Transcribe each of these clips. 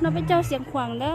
No peb caug Xiav Khuam ntawd.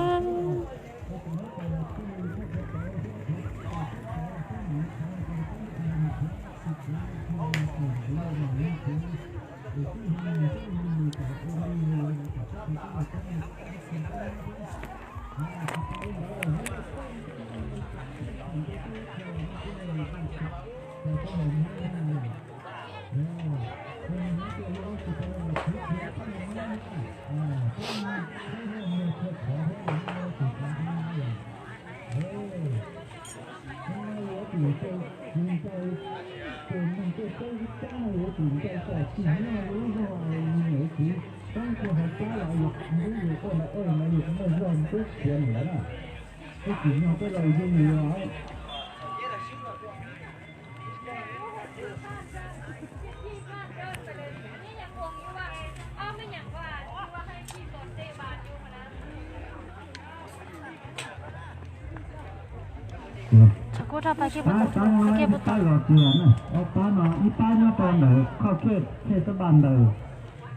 Pab, pab no ib pab nyob rau ntawm khoj kej thej xab npas ntawm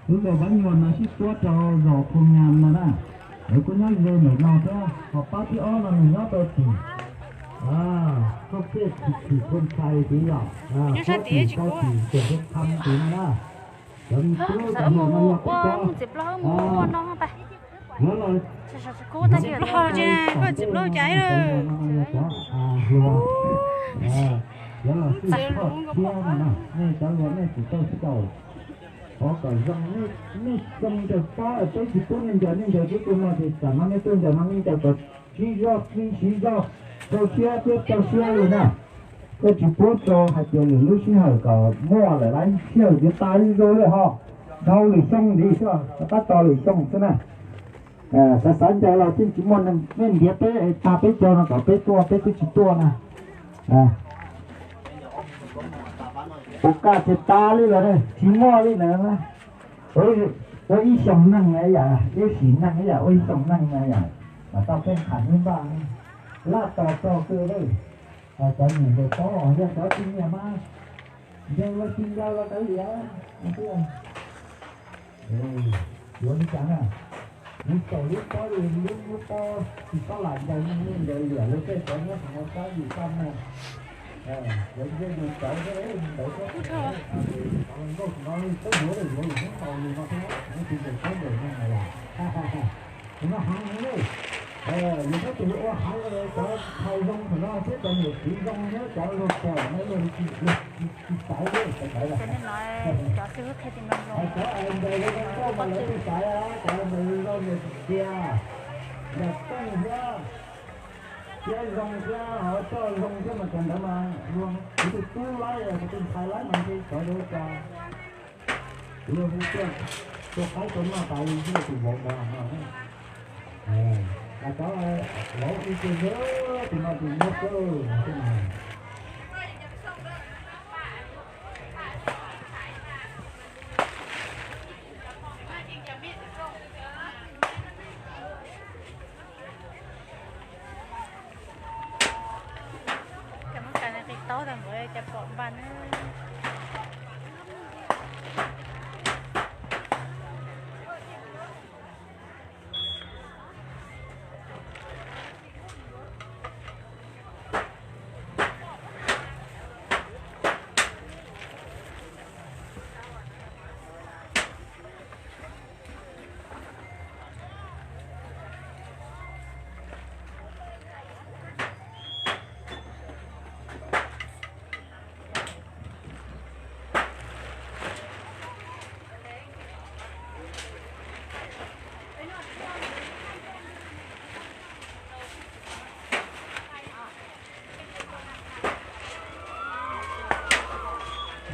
wb kaus pab nyuag no sib tuab rau zos Phoo Nyas no na. Lawv kuj nyob ze ntawm no thiab, ho pab thib ob no nws nyob rau tim khoj kej Phoo Txhais tid yom, tuab tim rau tim Xeem Phoo Kham tid no na. Cov me tub cov hluas no yog peb cov. Yuav los, txiv plaub cas, cov hluas, yuav los sib txhoj thiab no na, nej cov hluas nej tsis tau xyaum, thov kom zoo, nej zoo ncaws pob, peb tsis pub nej ncaws, nej ncaws peb tus no ces tsam no nej tuaj ncaws no nej ncaws kom sib zog, sib zog, rau siab thiab rau siab li na. Koj tsis pub rau hais tias lwm lub sij hawm kom muaj lawm, lawm sij hawm yuav tas zoo li ho, dhau lwm xyoo ntxiv xwb, rov qab tos lwm xyoo xwb na. Xav xav ncaws los yeej tsis muaj neeg, nej ntiav peb es tag peb caug no kom peb tuaj, peb twb tsis tuaj na. Ua kaj ces tas li lawm, tsis muaj li lawm. Ua ib xyoos neeg na yom, ib sim neeg yom, ua ib xyoos neeg na yom, mas tau pheej qham ib npaj, laj tos txog xwb. Cov niam ntawd paub, yog cov tsis nyiam mas ncaws los tsis ncaws los kav liam. Yuav li cas na, lub txaus lub pob, lub lub pob tsis paub lam ncaws, ncaws liam li tej cov nyob hauv sab yim sab na. Lawv ncaws yus cawv thiab ntawd thiab, nkauj no peb yuav yuav yus hnub tau li no thiab, nej tsis ncaws pob ncaws no na yom. Tus no heev heev li. Yus muab tus ua heev li, cov thais zoo thaum no thiab cov niam txiv zoo thiab cov luag pom no luag tsis xaiv li, xaiv xaiv li. Cov ncaws zoo nkauj mas lawv tsis xaiv, cov ncaws zoo nyiam tiag, ncaws tooj thiab, thiab zoo thiab ho coj zoo thiab mas cov ntawd mas luag kuv tus tub laib, kuv tus ntxhais laib mas ntshe cov zoo cas. Luag hu tuaj, tuaj qaib tuaj noj tas li ntiaj tus vauv ntawd no. Cov vauv ib tug ntawd tus no tus nyob kawg xwb na. Cov mab kas qis taub tag npaum cas pom npaj na.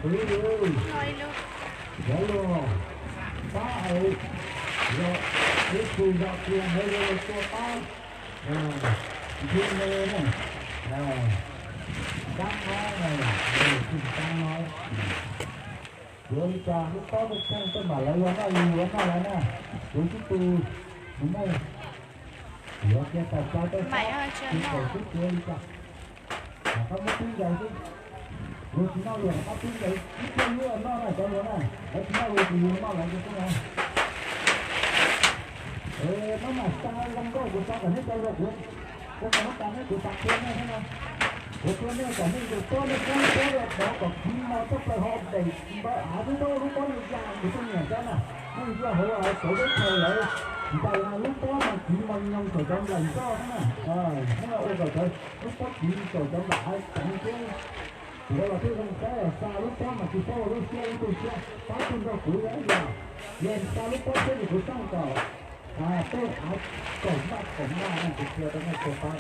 Ntxiv, cov luag pab, yog ib tug zam kiag ntawd yuav los tua pab, ntxhi me na, dab qab na, tsis dab no. Yuav li cas lub pob tej theej tej mam lawv yuav noj li yuav noj lawv na, yuav sib tw, nws muaj, yuav kiag tawm plaws tej pob, tsis txawm sib tw li cas. Koj muab tub ncaws xwb, luag tsis noj luag koj tub ncaws ib pliag lub noj na cov luag na, lawv tsis noj luag ces yus noj lawv xwb na. Maj mam xa zoo nkauj kuv xa kom nej tau zoo kuv, kuv kom nej tas nej kuv xav qhia nej thiab no. Kuv qhia nej kom nej tus pob nej muab pob rau tod kom kiv mos txoj plaws ho daim npawb av twb rau lub pob no ya kuv tuaj nyiam xwb na. Nej ntsia hauv tauv teb chaws lawv ntais lub pob mas kiv mos nyoos saum cov nplaim zoj xwb na. Nej ua kom cov lub pob kiv saum cov nplaim av ceev thiab. Kuv los thiaj zoo saib xa lub pob mas tsis paub ua lub siab ib tug siab pab tug nrog kuv yom. Yog xa lub pob siab ces kuv xaj kom tej av kaum maj kaum maj no kuv qhia rau nej tau pab.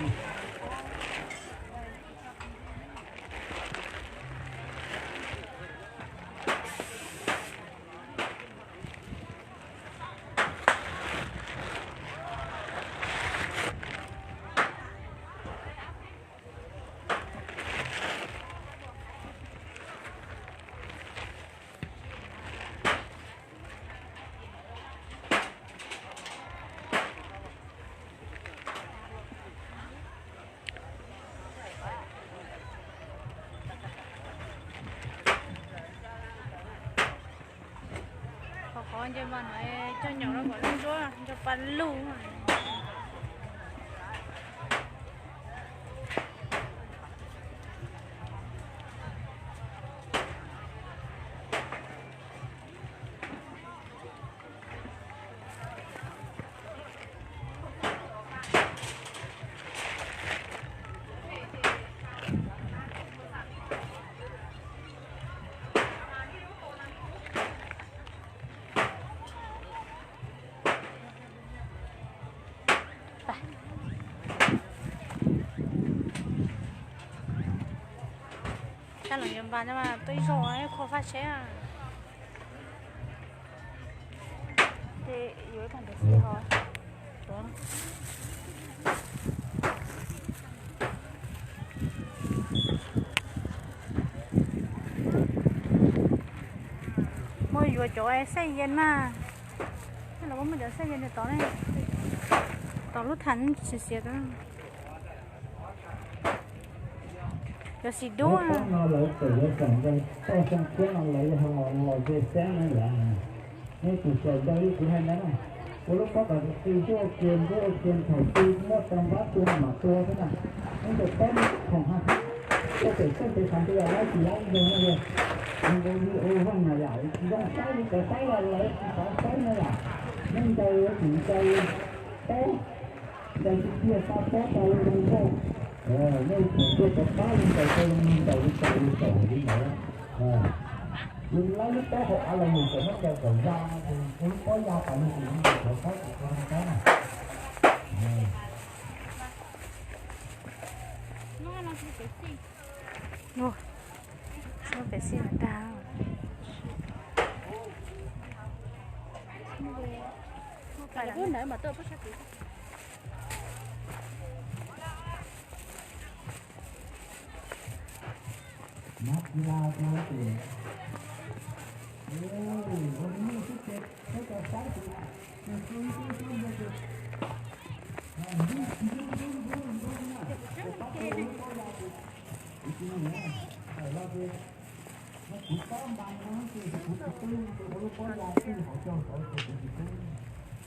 Qhov qhov nce mas no coj nyaum rau kom lub nruab nco pa lug. Sab los yuav npas no mas tuaj ib zaug ib qho faj tsheb. Ces yuav ib poom pem xi ho. Muaj yuav cov xej yes mas. Los muaj cov xej yes nws tod ne. Tod lub tham xiav xiav. Cov xim dub no lawv tseem yuav xaum nkaus toj xyoo tshiab no lawv yog los ze xeeb na yom. Nej tus xyaum ncaws li kuv hais ntawd na, ua lub pob kom qis xwb ua kiag ntuj ua kiag thaum twg muaj tau npab tua mam tua xwb na. Nej ncaws pob khoom ha, tej pem txeej pem xav nti laib tsis laib ib zaug na yog. Zoo nkaus li ua zoo na yom, tsis zoo saib li cov saib los lawv tsis xav saib na yom. Nej ncaws yuav tsum ncaws pob, ncaws tiag tiag xa pob tau zoo nkauj. Nej tsum cia cov pab li ncaws tau zoo li ncaws li ncaws li saum li ntawd. Yus laib lub pob hauv av los yus tseem muab ncaws kom ya no ces ua lub pob ya tas li ces yus ncaws cov saib kom tau zoo saib na. Lub pem xij tag.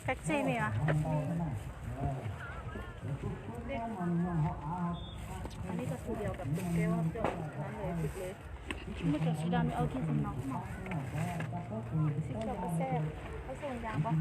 Cắt chéve me ah. Muaj cov xì đàm âu khi xì no. Xì đàm âu xe, âu xe vàng không?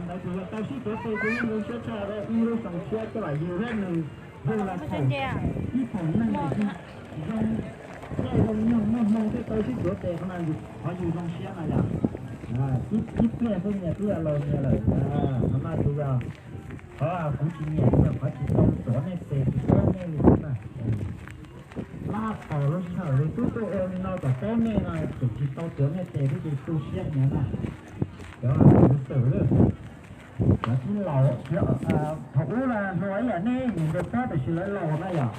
Ntawd kuv tau sib tuav tes kuv yeej zoo siab tshaj rau ib lub xyoo tshiab coj los yug thiab nws yug los thaum ib thaum neeg zoo, thiaj zoo nyoog muaj hmoo thiaj tau sib tuav tes qhov no, qhov yus zoo siab no yom. Ib pliag xwb nyias twb yog laus nyias lawm, qhov no ces yog qhov kuv tsis nyiam, yog qhov tsis tau tuav nej tes tsis tuav nej li na. Lab pom lub sij hawm li twb tuaj ua li no kom paub nej no tseem tsis tau tuav nej tes twb tsis tu siab nyias na. Cov xwm cov tib laus, thaum ub hluas ib yam nej nim ntawd pob tiam sis lawv laus na yom.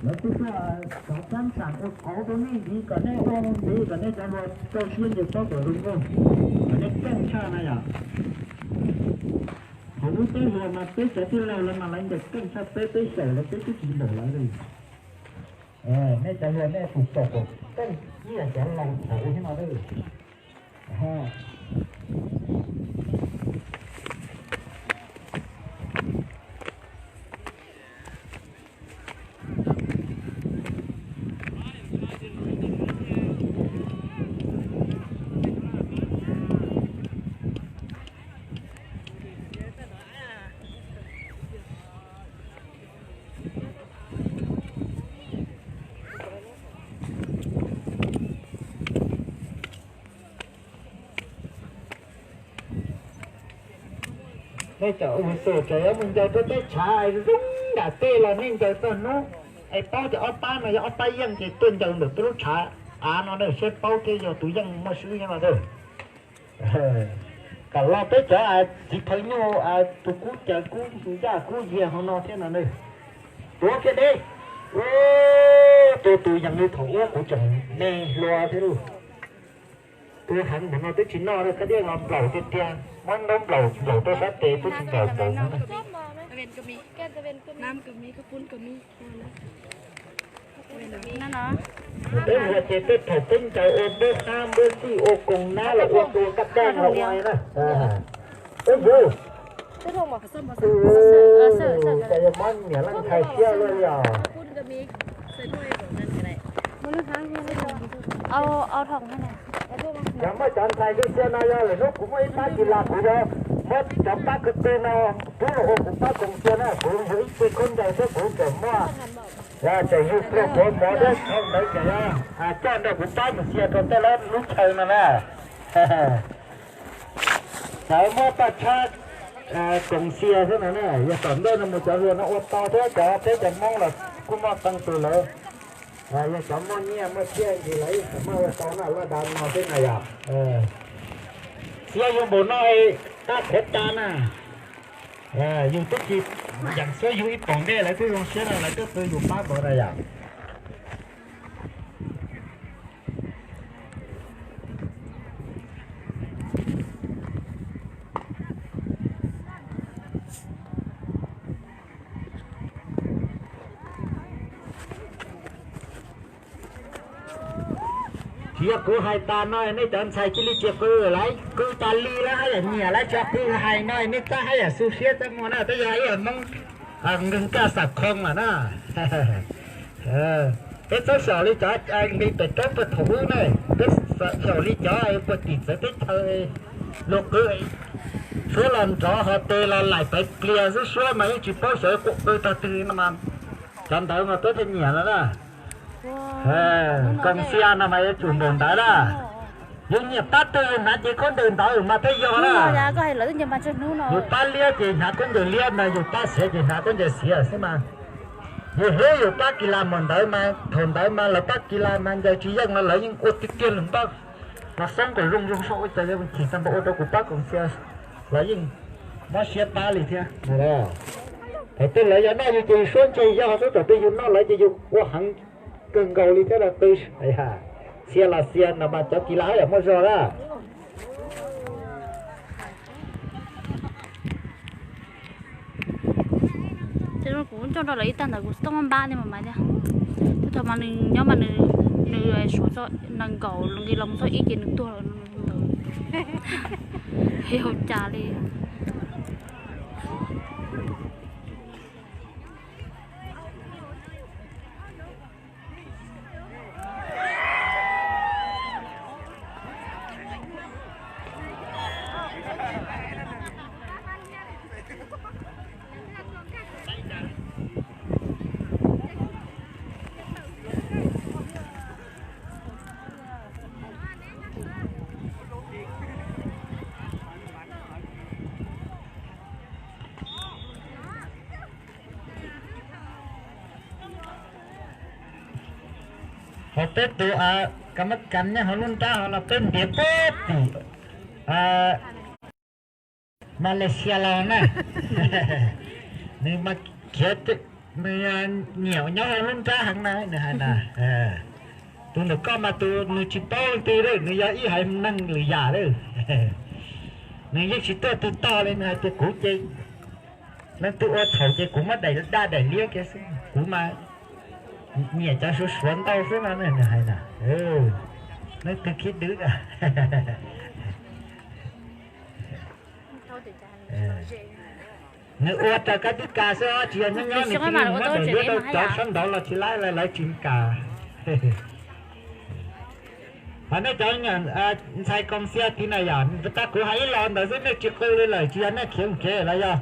Lawv twb tuaj cov cab sam ua qauv rau nej ntxiv kom nej ua ntxiv kom nej cov hluas rau siab nce pob kom zoo nkauj, kom nej keej tshaj na yom. Thaum ub peb hluas mas peb cov tij laug lawv mas lawv ncaws keej tshaj peb, peb xyaum lawv peb twb tsis npaum lawv li. Nej cov hluas nej tus xyaum kom keej ib yam cov laus thaum ub thiab no. Nej cov ua xwm tseem yuav mus ncaws rau tej tshav zoo nram tej los nej ncaws txog hnub es paub tias ob pab no yog ob pab yeej ces tuaj ncaws ntawm peb lub tshav av no na seb paub thiab yog tus yeej muaj swb nyob no na. Kom los peb cov txiv phaw nyuj tus kub caws kub ncaj kub yiag hauv no thiab no na. Tuav kiag deb. Tus tus yeej li thaum ub kuv tseem me hluas thiab lauj. Tus heev ntawm no twb tsis noj li, kab diaj los nplaum tiag tiag, muab ntaub nplaum nplaum rau sab tes twb tsis nplaum nplaum no na. Peb hluas ces tej thaum peb ncaws ua npawb qab npawb xij ua koos nab los ua tua kab daj los ua na. Ub yus, cas yog mob niam leej ntxhais siab luaj li os. Yog muaj cov ntxhais zoo siab no yog lwm hnub kuv muaj ib pab kis las kuv yuav muab cov pab kwv tw no rub los ua kuv pab koos xias na, kuv yuav ib ce khaub ncaws thiab kuv tseem muaj, tseem yug pluag puav mov thiab thaum ntawd ces coj nrog kuv pab mus xias rau tej lub chaw no na. Xav muab paj tshab koos xias xwb no na, yog tom ntej no mus cov hluas no ua tau thiab cov peb cov Hmoob los kuj muaj qee tus lawv, yog cov muaj nyiaj muaj txiaj ntsis lawv yeej tseem muaj ua tau na, laj dav no xwb na yom. Xias yus npaum no, qab qhuav tas na, yus twb tsis yeem xiab yus ib poom ntej lawv twb zoo siab no lawv twb qw yus pab npaum na yom. Tsis yog kuv hais tas no nej cov ntxhais cia li tsis qw, lawv qw tas li lawv haj yam nyiam, lawv tsis qw hais no nej txhob haj yam xu siab txaj muag na, twb yog ib yam Hmoob nkeeg kaj xam khoo lawm na. Peb txhob xyaum li cov nqi pem roob puag thaum ub ne. Peb xav xyaum li cov puag tim txawv teb chaws, luag qw suab los nrov ho tes los laim paiv plias xwb, suab mas yeej tsis paub xyov quaj qw tog twg no mas. Cov ntawd mas peb thiaj nyiam no na. Koom xia no mas yuav tsum npaum ntawd na. Yus nyiam pab twg yus hnav ces khaub ncaws ntawd mas thiaj yog na. Yus pab liab ces hnav khaub ncaws liab no, yus pab xiav ces hnav khaub ncaws xiav xwb mas. Yus hlub yus pab kis las npaum ntawd mas thaum ntawd mas lawv pab kis las mas ncaws tsis yeej los lawv yeej ua tiag tiag lus npawj. Los xoob kom zoo zoo soj ua cas yog chim tag npaum ua rau kuv pab koom xia los yeej mob siab pab li thiab. Thaum twg lawv yog noj yus ces yus suab ntseg yog xwb, thaum twg yus noj lawv ces yus ua heev kawg nkaus li thiab no qw. Xia los xia no mas cov kis las haj yam muaj zog na. Kuv coj rau lawv ib tag ntawd kuv tsis tau npaj li mas mas thiab. Twb thaum mas nws nyob mas nws, nws suav txog nees nkaum nqis los txog ib ces nws tuag lawm ntawd. Yog cas li. Ho peb tus kas mab kas nyob hauv lub nrab ho los peb ntiav pem tim Malaysia los na. Nws mas khiav, nws nyiam nyob hauv lub nrab heev na, nws hais na. Tus ntawm koj mas tus nws tsis paub leej twg lawm, nws yog ib haiv neeg lwm yam lawm. Nws yeej tsis tuaj tug tog li, nws hais tias kuv ces leej twg ua txhaum ces kuv muab daim daj daim liab kiag xwb, kuv mas nyiam cov suav suav ntau xwb no, nws hais na. Leej twg khib dwb. Nws ua raws kab tib kas xwb, tsis yog nyob nyob nws cia li muab daim liab rau cov sab nraud los tsis laib, lawv tsis kam. Ho nej cov ntxhais koom xia tid na yom, tag kuv hais ib los ntawd xwb, nej tsis qw li lawm, tsis yog nej khiav mus kev los yog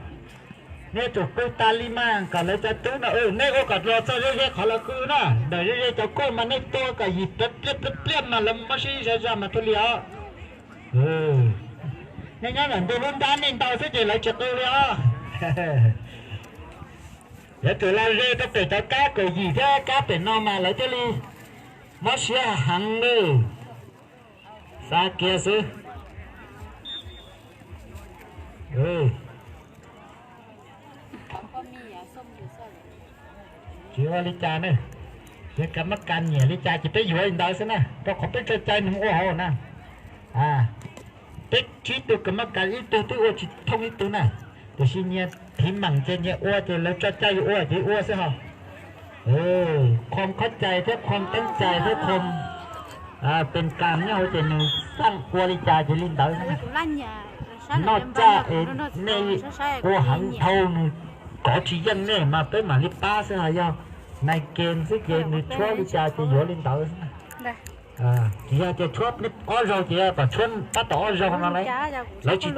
nej tsum qw tas li mas kom lawv cov tub no, nej ua kom los txog ze ze qhov lawv qw na, ntawm ze ze cov koj mas nej tua kom yim pliaj pliaj pliaj mas lawv mob siab zaj zaj mas thiaj li os. Nej nyob ntawm ntug lub nrab nej ntau xwb ces lawv tsis qw li os. Lawv twb los ze rau pem cov kab kaum yim thiab kab pem no mas lawv thiaj li mob siab heev li. Xav kiag xwb. Tsis ua li cas ne, yog kas mab kas nyiam li cas ces peb yuav li ntawd xwb na, rau qhov peb tso cai nws ua hauv na. Peb tsib tug kas mab kas ib tug twb ua tsis thooj ib tug na, tiam sis nyias thiv meem ces nyias ua ces lawv tso cai yus ua ces ua xwb ho. Qhuam qhov cai thiab qhuam teeb cai thiab qhuam pes kas nyob hauv ces nws xaj ua li cas ces li ntawd. Noj tsaj es nej ua heev dhau nws kov tsis yeej nej mas peb mam li pab xwb, ho yog nais ke xwb ces nws tshuab li cas ces yuav li ntawd xwb. Tsis yog tias tshuab ob zaug ces kom tshuab tab tom ob zaug no lauj. Lawv tsis,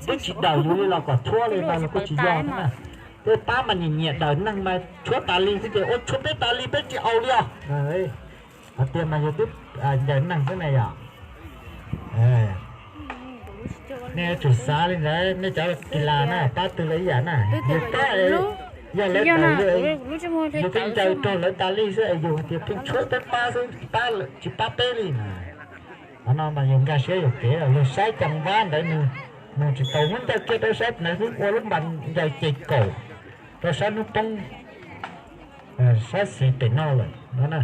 twb tsis dawm yus li los kom tshuab li no los kuj tsis yog thiab na. Tej pab mas nyiam nyiam dawm neeg mas tshuab tas li xwb ces ua tshuab peb tas li peb tsis au li os. Hais tias mas yus twb ncaws neeg xwb na yom. Nej yuav tsum xav li ntawd, nej cov kis las na, pab twg los ib yam na. Yus pab, yog lawv dawm, yus pheej ncaws raug lawv tas li xwb es yus hais tias pheej tshuab peb pab xwb, pab tsis pab peb li na. Qhov no mas yus nkag siab yus kev, luag saib Cam Vab ntawd nws mus tsis tau, nyob ncaws kiag rau sab ntawd xwb, ua lub npas ncaws ces kaum rau sab hnub poob, sab xis pem no lawm no na.